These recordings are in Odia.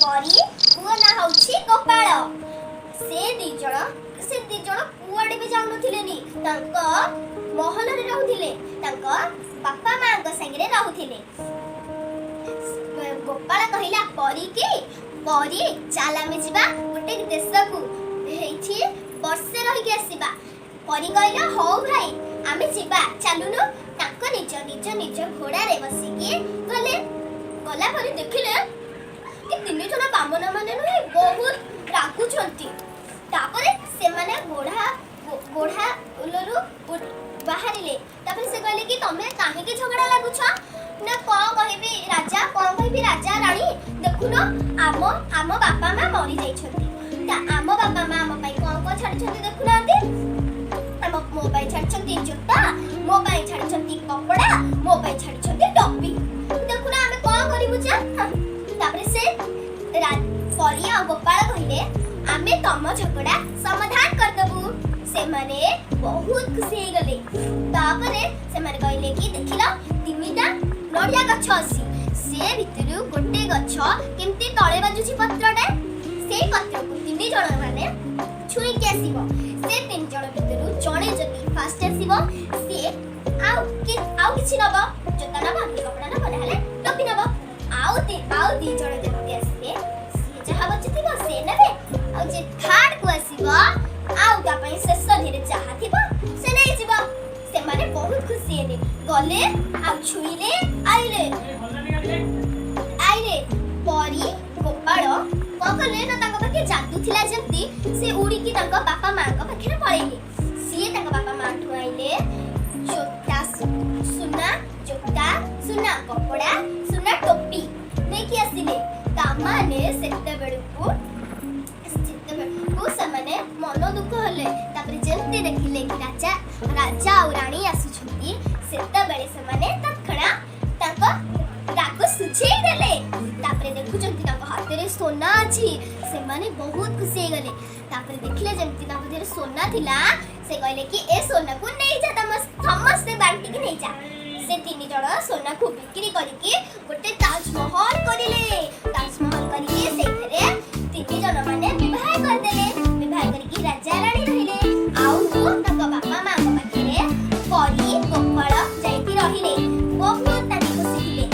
ପରି, ପୁଅ ନାଁ ହଉଛି ଗୋପାଳ। ସେ ଦି ଜଣ କୁଆଡେ ବି ଯାଉନଥିଲେନି। ତାଙ୍କ ମହଲରେ ରହୁଥିଲେ, ତାଙ୍କ ବାପା ମାଙ୍କ ସାଙ୍ଗରେ ରହୁଥିଲେ। ଗୋପାଳ କହିଲା ପରୀ କି, "ପରୀ, ଚାଲ ଆମେ ଯିବା ଗୋଟେ ଦେଶକୁ, ହେଇଠି ବର୍ଷେ ରହିକି ଆସିବା।" ପରୀ କହିଲା, "ହଉ ଭାଇ, ଆମେ ଯିବା, ଚାଲୁନୁ।" ତାଙ୍କ ନିଜ ନିଜ ନିଜ ଘୋଡ଼ାରେ ବସିକି ଗଲେ। ଗଲା ପରେ ଦେଖିଲେ କି ତିନି ଜଣ ବାମନ ମାନେ ନୁହେଁ, ବହୁତ ରାଗୁଛନ୍ତି। ତାପରେ ସେମାନେ ଘୋଡ଼ା ଓଲରୁ ବାହାରିଲେ। ତାପରେ ସେ କହିଲେ କି, "ତମେ କାହିଁକି ଝଗଡ଼ା ଲାଗୁଛ?" ନା, "କଣ କହିବି ରାଜା, କଣ କହିବି ରାଜା ରାଣୀ, ଦେଖୁନ ଆମ ବାପା ମା ମରି ଯାଇଛନ୍ତି। ତା ଆମ ବାପା ମା ଆମ ପାଇଁ କଣ କଣ ଛାଡିଛନ୍ତି ଦେଖୁନାହାନ୍ତି। ମୋ ପାଇଁ ଛାଡିଛନ୍ତି ଜୋତା, ମୋ ପାଇଁ ଛାଡିଛନ୍ତି କପଡ଼ା, ମୋ ପାଇଁ ଛାଡିଛନ୍ତି ଟୋପି। ଦେଖୁନ ଆମେ କଣ କରିବୁ ଯା।" ହଁ। ତାପରେ ସେ ପରି ଆଉ ଗୋପାଳ କହିଲେ, "ଆମେ ତମ ଝଗଡ଼ା ସମାଧାନ କରିଦେବୁ।" ସେମାନେ ବହୁତ ଖୁସି ହେଇଗଲେ। ତାପରେ ସେମାନେ କହିଲେ କି, "ଦେଖିଲ, ତିନିଟା ନଡ଼ିଆ ଗଛ ଅଛି। ସେ ଭିତରୁ ଗୋଟେ ଗଛ କେମିତି ତଳେ ବାଜୁଛି ପତ୍ରଟା। ସେଇ ପତ୍ରକୁ ତିନି ଜଣ ମାନେ ଛୁଇଁକି ଆସିବ। ସେ ତିନି ଜଣ ଭିତରୁ ଜଣେ ଯଦି ଫାଷ୍ଟ ଆସିବ, ସିଏ ଆଉ କିଛି ନବ, ଜୋତା ନବ କି କପଡ଼ା ନବ, ନହେଲେ ଟୋପି ନବ। ଆଉ ଦି ଜଣ ଯେମିତି ଆସିବେ, ସିଏ ଯାହା ବଞ୍ଚିଥିବ ସେ ନେବେ। ଆଉ ଯେ ଥାର୍ଡ କୁ ଆସିବ, ଆଉ ତା ପାଇଁ ଶେଷ ଧୀରେ ଯାହା ଥିବ ସେ ନେଇଯିବ।" ସେମାନେ ବହୁତ ଖୁସି ହେଲେ। ଗଲେ ଆଉ ଛୁଇଁଲେ, ଆଇଲେ ଆଇଲେ। ପରି ଗୋପାଳ କଣ କଲେ ନା, ତାଙ୍କ ପାଖେ ଯାଦୁ ଥିଲା ଯେମିତି, ସେ ଉଡ଼ିକି ତାଙ୍କ ବାପା ମାଙ୍କ ପାଖରେ ପଳେଇଲେ। ସିଏ ତାଙ୍କ ବାପା ମାଠୁ ଆଇଲେ ଜୋତା, ସୁନା ଜୋତା, ସୁନା କପଡ଼ା, ସୁନା ଟୋପି ନେଇକି ଆସିଲେ। ତାମାନେ ସେତେବେଳକୁ ସେମାନେ ମନ ଦୁଃଖ ହେଲେ। ତାପରେ ଯେମିତି ଦେଖିଲେ କି ରାଜା ଆଉ ରାଣୀ ଆସୁଛନ୍ତି, ସେତେବେଳେ ସେମାନେ ତତ୍କ୍ଷଣାତ୍ ତାଙ୍କ ରାଗ ସୁଝେଇ ଦେଲେ। ତାପରେ ଦେଖୁଛନ୍ତି ତାଙ୍କ ହାତରେ ସୁନା ଅଛି। ସେମାନେ ବହୁତ ଖୁସି ହେଇଗଲେ। ତାପରେ ଦେଖିଲେ ଯେମିତି ତାଙ୍କ ଦେହରେ ସୁନା ଥିଲା, ସେ କହିଲେ କି, "ଏ ସୁନାକୁ ନେଇଯା, ତମ ସମସ୍ତେ ବାଣ୍ଟିକି ନେଇଯା।" ସେ ତିନି ଜଣ ସୁନାକୁ ବିକ୍ରି କରିକି ଗୋଟେ ତାଜମହଲ କରିଲେ। ତାଜମହଲ କରିକି ସେଇଥିରେ ତିନି ଜଣ ମାନେ ବିବାହ କରିଦେଲେ। ବିବାହ କରିକି ରାଜା ରାଣୀ ରହିଲେ। ଆଉ ତାଙ୍କ ବାପା ମାଙ୍କ ପାଖରେ ପରି ଗୋପାଳ ଯାଇକି ରହିଲେ। ବହୁତ ତାଙ୍କେ ଖୁସି ଥିଲେ।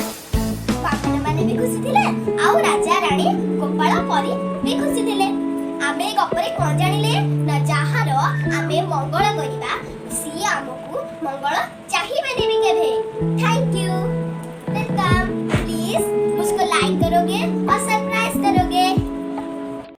ବାମନ ମାନେ ବି ଖୁସି ଥିଲେ ଆଉ ରାଜା ରାଣୀ, ଗୋପାଳ ପରି ବି ଖୁସି ଥିଲେ। ଆମେ ଏ ଗପରେ କଣ ଜାଣିଲେ ନା, ଯାହାର ଆମେ ମଙ୍ଗଳ କରିବା, ସିଏ ଆମକୁ ମଙ୍ଗଳ